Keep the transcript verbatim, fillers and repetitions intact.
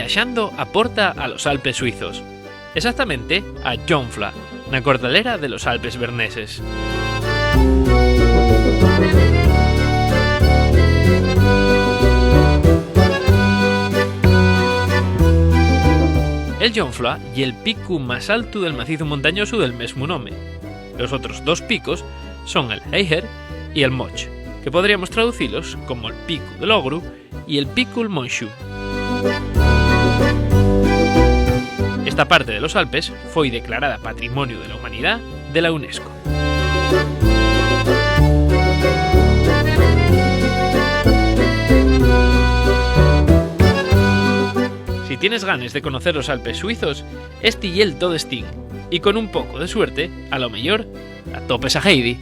viaxando a porta a los Alpes suizos, exactamente a Jungfrau, na cordalera de los Alpes berneses. El Jungfrau ye el picu más altu del macizu montañosu del mesmu nome. Los otros dos picos son el Heiher y el Mönch, que podríamos traducilos como el picu del ogru y el picu'l monxu. Esta parte de los Alpes foi declarada Patrimoniu de la Humanidá de la UNESCO. Si tienes ganes de conocer los Alpes suizos, esti ye'l to destín, y con un poco de suerte, a lo meyor, atopes a Heidi.